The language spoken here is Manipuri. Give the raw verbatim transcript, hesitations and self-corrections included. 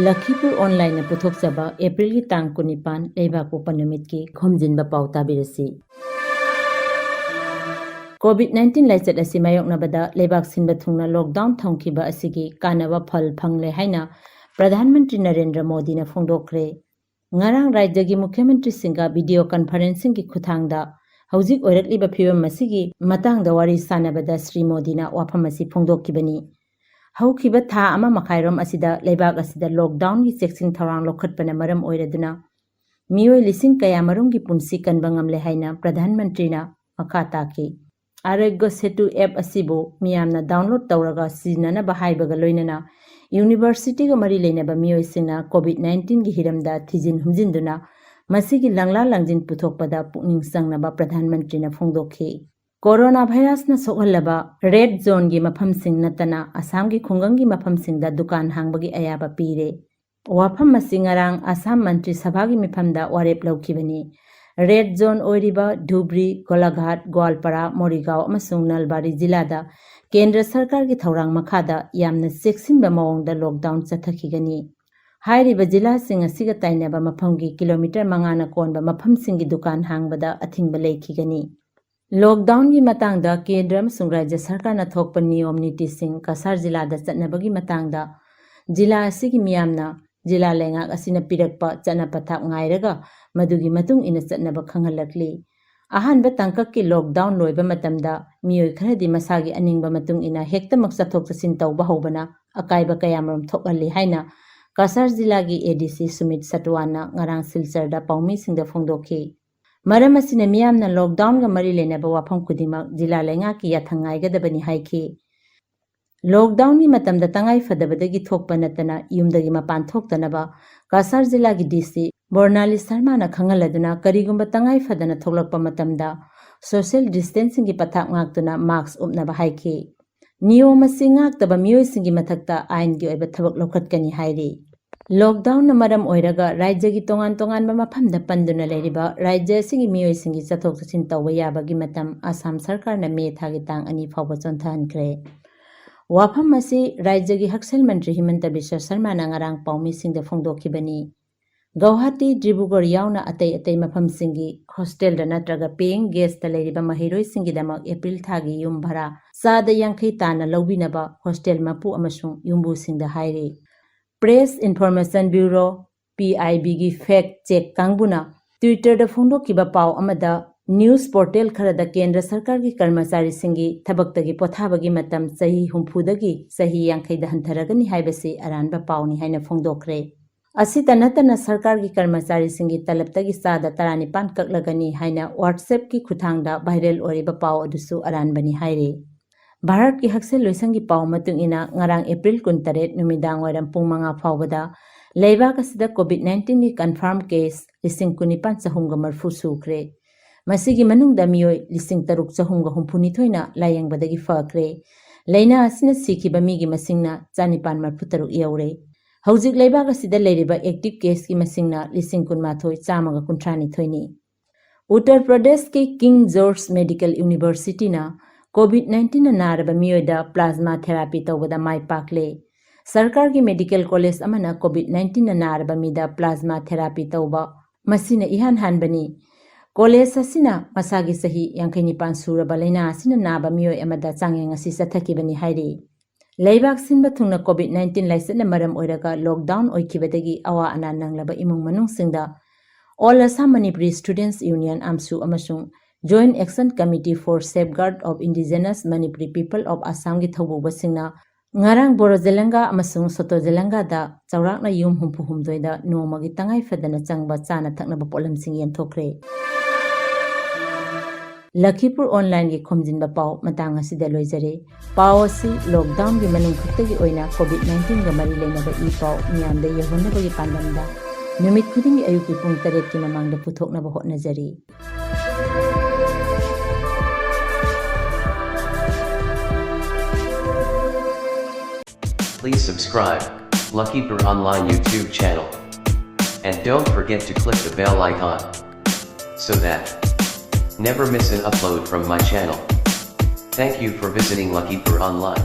ꯂꯈꯤꯄꯨꯔ ꯑꯣꯟꯂꯥꯏꯟꯅ ꯄꯨꯊꯣꯛꯆꯕ ꯑꯦꯄ꯭ꯔꯤꯜꯒꯤ ꯇꯥꯡ ꯀꯨꯟꯅꯤꯄꯥꯟ ꯂꯩꯕꯥꯛꯄꯣꯛꯄ ꯅꯨꯃꯤꯠꯀꯤ ꯈꯣꯝꯖꯤꯟꯕ ꯄꯥꯎ ꯇꯥꯕꯤꯔꯁꯤ꯫ ꯀꯣꯚꯤꯗ ꯅꯥꯏꯟꯇꯤꯟ ꯂꯥꯏꯆꯠ ꯑꯁꯤ ꯃꯥꯌꯣꯛꯅꯕꯗ ꯂꯩꯕꯥꯛ ꯁꯤꯟꯕ ꯊꯨꯡꯅ ꯂꯣꯛꯗꯥꯎꯟ ꯊꯝꯈꯤꯕ ꯑꯁꯤꯒꯤ ꯀꯥꯟꯅꯕ ꯐꯜ ꯐꯪꯂꯦ ꯍꯥꯏꯅ ꯄ꯭ꯔꯙꯥꯟ ꯃꯟꯇ꯭ꯔꯤ ꯅꯔꯦꯟꯗ꯭ꯔ ꯃꯣꯗꯤꯅ ꯐꯣꯡꯗꯣꯛꯈ꯭ꯔꯦ꯫ ꯉꯔꯥꯡ ꯔꯥꯖ꯭ꯌꯒꯤ ꯃꯨꯈ꯭ꯌ ꯃꯟꯇ꯭ꯔꯤꯁꯤꯡꯒ ꯚꯤꯗꯤꯑꯣ ꯀꯟꯐꯔꯦꯟꯁꯤꯡꯒꯤ ꯈꯨꯠꯊꯥꯡꯗ ꯍꯧꯖꯤꯛ ꯑꯣꯏꯔꯛꯂꯤꯕ ꯐꯤꯕꯝ ꯑꯁꯤꯒꯤ ꯃꯇꯥꯡꯗ ꯋꯥꯔꯤ ꯁꯥꯟꯅꯕꯗ ꯁ꯭ꯔꯤ ꯃꯣꯗꯤꯅ ꯋꯥꯐꯝ ꯑꯁꯤ ꯐꯣꯡꯗꯣꯛꯈꯤꯕꯅꯤ꯫ ꯍꯧꯈꯤꯕ ꯊꯥ ꯑꯃ ꯃꯈꯥꯏꯔꯣꯝ ꯑꯁꯤꯗ ꯂꯩꯕꯥꯛ ꯑꯁꯤꯗ ꯂꯣꯛꯗꯥꯎꯟꯒꯤ ꯆꯦꯛꯁꯤꯟ ꯊꯧꯔꯥꯡ ꯂꯧꯈꯠꯄꯅ ꯃꯔꯝ ꯑꯣꯏꯔꯗꯨꯅ ꯃꯤꯑꯣꯏ ꯂꯤꯁꯤꯡ ꯀꯌꯥ ꯃꯔꯨꯝꯒꯤ ꯄꯨꯟꯁꯤ ꯀꯟꯕ ꯉꯝꯂꯦ ꯍꯥꯏꯅ ꯄ꯭ꯔꯙꯥꯟ ꯃꯟꯇ꯭ꯔꯤꯅ ꯃꯈꯥ ꯇꯥꯈꯤ꯫ ꯑꯥꯔꯣꯒ꯭ꯌ ꯁꯦꯇꯨ ꯑꯦꯞ ꯑꯁꯤꯕꯨ ꯃꯤꯌꯥꯝꯅ ꯗꯥꯎꯟꯂꯣꯗ ꯇꯧꯔꯒ ꯁꯤꯖꯤꯟꯅꯅꯕ ꯍꯥꯏꯕꯒ ꯂꯣꯏꯅꯅ ꯌꯨꯅꯤꯚꯔꯁꯤꯇꯤꯒ ꯃꯔꯤ ꯂꯩꯅꯕ ꯃꯤꯑꯣꯏꯁꯤꯡꯅ ꯀꯣꯚꯤꯗ ꯅꯥꯏꯟꯇꯤꯟꯒꯤ ꯍꯤꯔꯝꯗ ꯊꯤꯖꯤꯟ ꯍꯨꯝꯖꯤꯟꯗꯨꯅ ꯃꯁꯤꯒꯤ ꯂꯪꯂꯥ ꯂꯪꯖꯤꯟ ꯄꯨꯊꯣꯛꯄꯗ ꯄꯨꯛꯅꯤꯡ ꯆꯪꯅꯕ ꯄ꯭ꯔꯙꯥꯟ ꯃꯟꯇ꯭ꯔꯤꯅ ꯐꯣꯡꯗꯣꯛꯈꯤ꯫ ꯀꯣꯔꯣꯅꯥ ꯚꯥꯏꯔꯁꯅ ꯁꯣꯛꯍꯜꯂꯕ ꯔꯦꯗ ꯖꯣꯟꯒꯤ ꯃꯐꯝꯁꯤꯡ ꯅꯠꯇꯅ ꯑꯁꯥꯝꯒꯤ ꯈꯨꯡꯒꯪꯒꯤ ꯃꯐꯝꯁꯤꯡꯗ ꯗꯨꯀꯥꯟ ꯍꯥꯡꯕꯒꯤ ꯑꯌꯥꯕ ꯄꯤꯔꯦ꯫ ꯋꯥꯐꯝ ꯑꯁꯤ ꯉꯔꯥꯡ ꯑꯁꯥꯝ ꯃꯟꯇ꯭ꯔꯤ ꯁꯚꯥꯒꯤ ꯃꯤꯐꯝꯗ ꯋꯥꯔꯦꯞ ꯂꯧꯈꯤꯕꯅꯤ꯫ ꯔꯦꯗ ꯖꯣꯟ ꯑꯣꯏꯔꯤꯕ ꯙꯨꯕ꯭ꯔꯤ, ꯒꯣꯂꯥꯘꯥꯠ, ꯒꯣꯋꯥꯜꯄꯥꯔꯥ, ꯃꯣꯔꯤꯒꯥꯎ ꯑꯃꯁꯨꯡ ꯅꯜꯕꯥꯔꯤ ꯖꯤꯂꯥꯗ ꯀꯦꯟꯗ꯭ꯔ ꯁꯔꯀꯥꯔꯒꯤ ꯊꯧꯔꯥꯡ ꯃꯈꯥꯗ ꯌꯥꯝꯅ ꯆꯦꯛꯁꯤꯟꯕ ꯃꯑꯣꯡꯗ ꯂꯣꯛꯗꯥꯎꯟ ꯆꯠꯊꯈꯤꯒꯅꯤ꯫ ꯍꯥꯏꯔꯤꯕ ꯖꯤꯂꯥꯁꯤꯡ ꯑꯁꯤꯒ ꯇꯥꯏꯅꯕ ꯃꯐꯝꯒꯤ ꯀꯤꯂꯣꯃꯤꯇꯔ ꯃꯉꯥꯅ ꯀꯣꯟꯕ ꯃꯐꯝꯁꯤꯡꯒꯤ ꯗꯨꯀꯥꯟ ꯍꯥꯡꯕꯗ ꯑꯊꯤꯡꯕ ꯂꯩꯈꯤꯒꯅꯤ꯫ ꯂꯣꯛꯗꯥꯎꯟꯒꯤ ꯃꯇꯥꯡꯗ ꯀꯦꯟꯗ꯭ꯔ ꯑꯃꯁꯨꯡ ꯔꯥꯖ꯭ꯌ ꯁꯔꯀꯥꯔꯅ ꯊꯣꯛꯄ ꯅꯤꯌꯣꯝ ꯅꯤꯇꯤꯁꯤꯡ ꯀꯁꯥꯔ ꯖꯤꯂꯥꯗ ꯆꯠꯅꯕꯒꯤ ꯃꯇꯥꯡꯗ ꯖꯤꯂꯥ ꯑꯁꯤꯒꯤ ꯃꯤꯌꯥꯝꯅ ꯖꯤꯂꯥ ꯂꯩꯉꯥꯛ ꯑꯁꯤꯅ ꯄꯤꯔꯛꯄ ꯆꯠꯅ ꯄꯊꯥꯞ ꯉꯥꯏꯔꯒ ꯃꯗꯨꯒꯤ ꯃꯇꯨꯡ ꯏꯟꯅ ꯆꯠꯅꯕ ꯈꯪꯍꯜꯂꯛꯂꯤ꯫ ꯑꯍꯥꯟꯕ ꯇꯥꯡꯀꯛꯀꯤ ꯂꯣꯛꯗꯥꯎꯟ ꯂꯣꯏꯕ ꯃꯇꯝꯗ ꯃꯤꯑꯣꯏ ꯈꯔꯗꯤ ꯃꯁꯥꯒꯤ ꯑꯅꯤꯡꯕ ꯃꯇꯨꯡ ꯏꯟꯅ ꯍꯦꯛꯇꯃꯛ ꯆꯠꯊꯣꯛ ꯆꯠꯁꯤꯟ ꯇꯧꯕ ꯍꯧꯕꯅ ꯑꯀꯥꯏꯕ ꯀꯌꯥꯃꯔꯨꯝ ꯊꯣꯛꯍꯜꯂꯤ ꯍꯥꯏꯅ ꯀꯁꯥꯔ ꯖꯤꯂꯥꯒꯤ ꯑꯦ ꯗꯤ ꯁꯤ ꯁꯨꯃꯤꯠ ꯁꯇꯋꯥꯟꯅ ꯉꯔꯥꯡ ꯁꯤꯜꯆꯔꯗ ꯄꯥꯎꯃꯤꯁꯤꯡꯗ ꯐꯣꯡꯗꯣꯛꯈꯤ꯫ ꯃꯔꯝ ꯑꯁꯤꯅ ꯃꯤꯌꯥꯝꯅ ꯂꯣꯛꯗꯥꯎꯟꯒ ꯃꯔꯤ ꯂꯩꯅꯕ ꯋꯥꯐꯝ ꯈꯨꯗꯤꯡꯃꯛ ꯖꯤꯂꯥ ꯂꯩꯉꯥꯛꯀꯤ ꯌꯥꯊꯪ ꯉꯥꯏꯒꯗꯕꯅꯤ ꯍꯥꯏꯈꯤ꯫ ꯂꯣꯛꯗꯥꯎꯟꯒꯤ ꯃꯇꯝꯗ ꯇꯉꯥꯏ ꯐꯗꯕꯗꯒꯤ ꯊꯣꯛꯄ ꯅꯠꯇꯅ ꯌꯨꯝꯗꯒꯤ ꯃꯄꯥꯟ ꯊꯣꯛꯇꯅꯕ ꯀꯁꯥꯔ ꯖꯤꯂꯥꯒꯤ ꯗꯤ ꯁꯤ ꯕꯣꯔꯅꯥꯂꯤ ꯁꯔꯃꯥꯅ ꯈꯪꯍꯜꯂꯗꯨꯅ ꯀꯔꯤꯒꯨꯝꯕ ꯇꯉꯥꯏ ꯐꯗꯅ ꯊꯣꯛꯂꯛꯄ ꯃꯇꯝꯗ ꯁꯣꯁꯤꯌꯦꯜ ꯗꯤꯁꯇꯦꯟꯁꯤꯡꯒꯤ ꯄꯊꯥꯞ ꯉꯥꯛꯇꯨꯅ ꯃꯥꯛꯁ ꯎꯞꯅꯕ ꯍꯥꯏꯈꯤ꯫ ꯅꯤꯌꯣꯝ ꯑꯁꯤ ꯉꯥꯛꯇꯕ ꯃꯤꯑꯣꯏꯁꯤꯡꯒꯤ ꯃꯊꯛꯇ ꯑꯥꯏꯟꯒꯤ ꯑꯣꯏꯕ ꯊꯕꯛ ꯂꯧꯈꯠꯀꯅꯤ ꯍꯥꯏꯔꯤ꯫ ꯂꯣꯛꯗꯥꯎꯟꯅ ꯃꯔꯝ ꯑꯣꯏꯔꯒ ꯔꯥꯖ꯭ꯌꯒꯤ ꯇꯣꯉꯥꯟ ꯇꯣꯉꯥꯟꯕ ꯃꯐꯝꯗ ꯄꯟꯗꯨꯅ ꯂꯩꯔꯤꯕ ꯔꯥꯖ꯭ꯌ ꯑꯁꯤꯒꯤ ꯃꯤꯑꯣꯏꯁꯤꯡꯒꯤ ꯆꯠꯊꯣꯛ ꯆꯠꯁꯤꯟ ꯇꯧꯕ ꯌꯥꯕꯒꯤ ꯃꯇꯝ ꯑꯁꯥꯝ ꯁꯔꯀꯥꯔꯅ ꯃꯦ ꯊꯥꯒꯤ ꯇꯥꯡ ꯑꯅꯤ ꯐꯥꯎꯕ ꯆꯣꯟꯊꯍꯟꯈ꯭ꯔꯦ꯫ ꯋꯥꯐꯝ ꯑꯁꯤ ꯔꯥꯖ꯭ꯌꯒꯤ ꯍꯛꯁꯦꯜ ꯃꯟꯇ꯭ꯔꯤ ꯍꯤꯃꯟꯇ ꯕꯤꯁ꯭ꯋ ꯁꯔꯃꯥꯅ ꯉꯔꯥꯡ ꯄꯥꯎꯃꯤꯁꯤꯡꯗ ꯐꯣꯡꯗꯣꯛꯈꯤꯕꯅꯤ꯫ ꯒꯧꯍꯥꯇꯤ, ꯗꯤꯕ꯭ꯔꯨꯒꯔ ꯌꯥꯎꯅ ꯑꯇꯩ ꯑꯇꯩ ꯃꯐꯝꯁꯤꯡꯒꯤ ꯍꯣꯁꯇꯦꯜꯗ ꯅꯠꯇ꯭ꯔꯒ paying guestꯇ ꯂꯩꯔꯤꯕ ꯃꯍꯩꯔꯣꯏꯁꯤꯡꯒꯤꯗꯃꯛ ꯑꯦꯄ꯭ꯔꯤꯜ ꯊꯥꯒꯤ ꯌꯨꯝ ꯚꯔꯥ ꯆꯥꯗ ꯌꯥꯡꯈꯩ ꯇꯥꯅ ꯂꯧꯕꯤꯅꯕ ꯍꯣꯁꯇꯦꯜ ꯃꯄꯨ ꯑꯃꯁꯨꯡ ꯌꯨꯝꯕꯨꯁꯤꯡꯗ ꯍꯥꯏꯔꯤ꯫ Press Information Bureau, PIBꯒꯤ fact check ꯀꯥꯡꯕꯨꯅ Twitterꯗ ꯐꯣꯡꯗꯣꯛꯈꯤꯕ ꯄꯥꯎ ꯑꯃꯗ news portal ꯈꯔꯗ ꯀꯦꯟꯗ꯭ꯔ ꯁꯔꯀꯥꯔꯒꯤ ꯀꯔꯃꯆꯥꯔꯤꯁꯤꯡꯒꯤ ꯊꯕꯛꯇꯒꯤ ꯄꯣꯊꯥꯕꯒꯤ ꯃꯇꯝ ꯆꯍꯤ ꯍꯨꯝꯐꯨꯗꯒꯤ ꯆꯍꯤ ꯌꯥꯡꯈꯩꯗ ꯍꯟꯊꯔꯒꯅꯤ ꯍꯥꯏꯕꯁꯤ ꯑꯔꯥꯟꯕ ꯄꯥꯎꯅꯤ ꯍꯥꯏꯅ ꯐꯣꯡꯗꯣꯛꯈ꯭ꯔꯦ꯫ ꯑꯁꯤꯇ ꯅꯠꯇꯅ ꯁꯔꯀꯥꯔꯒꯤ ꯀꯔꯃꯆꯥꯔꯤꯁꯤꯡꯒꯤ ꯇꯂꯕꯇꯒꯤ ꯆꯥꯗ ꯇꯔꯥꯅꯤꯄꯥꯟ ꯀꯛꯂꯒꯅꯤ ꯍꯥꯏꯅ WhatsAppꯀꯤ ꯈꯨꯠꯊꯥꯡꯗ viral ꯑꯣꯏꯔꯤꯕ ꯄꯥꯎ ꯑꯗꯨꯁꯨ ꯑꯔꯥꯟꯕꯅꯤ ꯍꯥꯏꯔꯤ꯫ ꯚꯥꯔꯠꯀꯤ ꯍꯛꯁꯦꯜ ꯂꯣꯏꯁꯪꯒꯤ ꯄꯥꯎ ꯃꯇꯨꯡ ꯏꯟꯅ, ꯉꯔꯥꯡ ꯑꯦꯄ꯭ꯔꯤꯜ ꯀꯨꯟꯇꯔꯦꯠ ꯅꯨꯃꯤꯗꯥꯡ ꯋꯥꯏꯔꯝ ꯄꯨꯡ ꯃꯉꯥ ꯐꯥꯎꯕꯗ ꯂꯩꯕꯥꯛ ꯑꯁꯤꯗ COVID nineteenꯒꯤ confirm case ꯂꯤꯁꯤꯡ ꯀꯨꯟꯅꯤꯄꯥꯟ ꯆꯍꯨꯝꯒ ꯃꯔꯤꯐꯨ ꯁꯨꯈ꯭ꯔꯦ꯫ ꯃꯁꯤꯒꯤ ꯃꯅꯨꯡꯗ ꯃꯤꯑꯣꯏ ꯂꯤꯁꯤꯡ ꯇꯔꯨꯛ ꯆꯍꯨꯝꯒ ꯍꯨꯝꯐꯨꯅꯤꯊꯣꯏꯅ ꯂꯥꯌꯦꯡꯕꯗꯒꯤ ꯐꯈ꯭ꯔꯦ꯫ ꯂꯥꯏꯅꯥ ꯑꯁꯤꯅ ꯁꯤꯈꯤꯕ ꯃꯤꯒꯤ ꯃꯁꯤꯡꯅ ꯆꯅꯤꯄꯥꯟ ꯃꯔꯤꯐꯨ ꯇꯔꯨꯛ ꯌꯧꯔꯦ꯫ ꯍꯧꯖꯤꯛ ꯂꯩꯕꯥꯛ ꯑꯁꯤꯗ ꯂꯩꯔꯤꯕ active caseꯀꯤ ꯃꯁꯤꯡꯅ ꯂꯤꯁꯤꯡ ꯀꯨꯟꯃꯥꯊꯣꯏ ꯆꯥꯝꯃꯒ ꯀꯨꯟꯊ꯭ꯔꯥꯅꯤꯊꯣꯏꯅꯤ꯫ ꯎꯠꯇꯔ ꯄ꯭ꯔꯗꯦꯁꯀꯤ King George Medical Universityꯅ COVID nineteenꯅ ꯅꯥꯔꯕ ꯃꯤꯑꯣꯏꯗ plasma therapy ꯇꯧꯕꯗ ꯃꯥꯏ ꯄꯥꯛꯂꯦ꯫ ꯁꯔꯀꯥꯔꯒꯤ medical college ꯑꯃꯅ COVID nineteenꯅ ꯅꯥꯔꯕ ꯃꯤꯗ plasma therapy ꯇꯧꯕ ꯃꯁꯤꯅ ꯏꯍꯥꯟ ꯍꯥꯟꯕꯅꯤ꯫ College ꯑꯁꯤꯅ ꯃꯁꯥꯒꯤ ꯆꯍꯤ ꯌꯥꯡꯈꯩ ꯅꯤꯄꯥꯟ ꯁꯨꯔꯕ ꯂꯥꯏꯅꯥ ꯑꯁꯤꯅ ꯅꯥꯕ ꯃꯤꯑꯣꯏ ꯑꯃꯗ ꯆꯥꯡꯌꯦꯡ ꯑꯁꯤ ꯆꯠꯊꯈꯤꯕꯅꯤ ꯍꯥꯏꯔꯤ꯫ ꯂꯩꯕꯥꯛ ꯁꯤꯟꯕ ꯊꯨꯡꯅ COVID nineteen ꯂꯥꯏꯆꯠꯅ ꯃꯔꯝ ꯑꯣꯏꯔꯒ lockdown ꯑꯣꯏꯈꯤꯕꯗꯒꯤ ꯑꯋꯥ ꯑꯅꯥ ꯅꯪꯂꯕ ꯏꯃꯨꯡ ꯃꯅꯨꯡꯁꯤꯡꯗ All Assam Manipuri Students Union, AMSU, ꯑꯃꯁꯨꯡ Joint Action Committee for Safeguard of Indigenous Manipuri People of Assamꯒꯤ ꯊꯧꯕꯨꯕꯁꯤꯡꯅ ꯉꯔꯥꯡ ꯕꯣꯔꯣ ꯖꯦꯂꯪꯒꯥ ꯑꯃꯁꯨꯡ ꯁꯣꯇꯣ ꯖꯦꯂꯪꯒꯥꯗ ꯆꯥꯎꯔꯥꯛꯅ ꯌꯨꯝ ꯍꯨꯝꯐꯨ ꯍꯨꯝꯗꯣꯏꯗ ꯅꯣꯡꯃꯒꯤ ꯇꯉꯥꯏ ꯐꯗꯅ ꯆꯪꯕ ꯆꯥꯅ ꯊꯛꯅꯕ ꯄꯣꯠꯂꯝꯁꯤꯡ ꯌꯦꯟꯊꯣꯛꯈ꯭ꯔꯦ꯫ ꯂꯈꯤꯄꯨꯔ Onlineꯒꯤ ꯈꯣꯝꯖꯤꯟꯕ ꯄꯥꯎ ꯃꯇꯥꯡ ꯑꯁꯤꯗ ꯂꯣꯏꯖꯔꯦ꯫ ꯄꯥꯎ ꯑꯁꯤ lockdownꯒꯤ ꯃꯅꯨꯡ ꯈꯛꯇꯒꯤ ꯑꯣꯏꯅ COVID nineteenꯒ ꯃꯔꯤ ꯂꯩꯅꯕ ꯏ ꯄꯥꯎ ꯃꯤꯌꯥꯝꯗ ꯌꯧꯍꯟꯅꯕꯒꯤ ꯄꯥꯟꯗꯝꯗ ꯅꯨꯃꯤꯠ ꯈꯨꯗꯤꯡꯒꯤ ꯑꯌꯨꯛꯀꯤ ꯄꯨꯡ ꯇꯔꯦꯠꯀꯤ ꯃꯃꯥꯡꯗ ꯄꯨꯊꯣꯛꯅꯕ ꯍꯣꯠꯅꯖꯔꯤ꯫ Please subscribe Lucky Birr Online YouTube channel. And don't forget to click the bell icon so that never miss an upload from my channel. Thank you for visiting Lucky Birr Online.